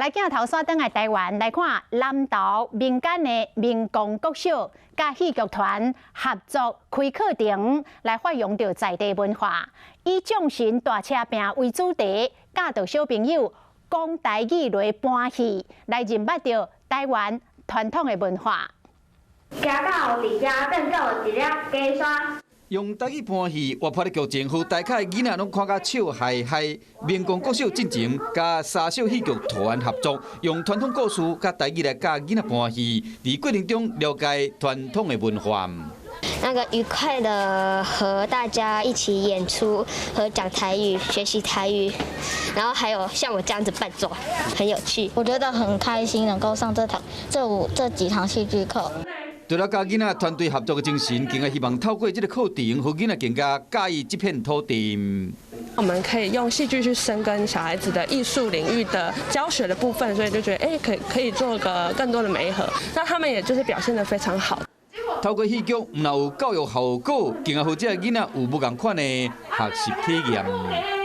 來鏡頭煞轉來台灣來看南投民間的明光國小佮戲劇團合作開課程，來發揚著在地文化，以眾神大車拚為主題，教導小朋友講台語來搬戲，來認捌著台灣傳統的文化。行到佇遮變做一粒雞山。用台語搬戲，活潑的劇情，予大家囡仔攏看甲笑嗨嗨。明光國小進前，佮沙小戲劇團合作，用傳統故事佮台語來教囡仔搬戲，佇過程中了解傳統的文化。那個愉快的和大家一起演出和講台語、學習台語，然後還有像我這樣子扮作，很有趣。我覺得很開心能夠上這堂這五這幾堂戲劇課。除了佮囡仔團隊合作的精神，更加希望透過這個課程，予囡仔更加佮意這片土地。我們可以用戲劇去深耕小孩子的藝術領域的教學的部分，所以就覺得哎，可以做個更多的媒合。那他們也就是表現得非常好。透過戲劇，毋但有教育效果，更加予這个囡仔有無仝款的學習體驗。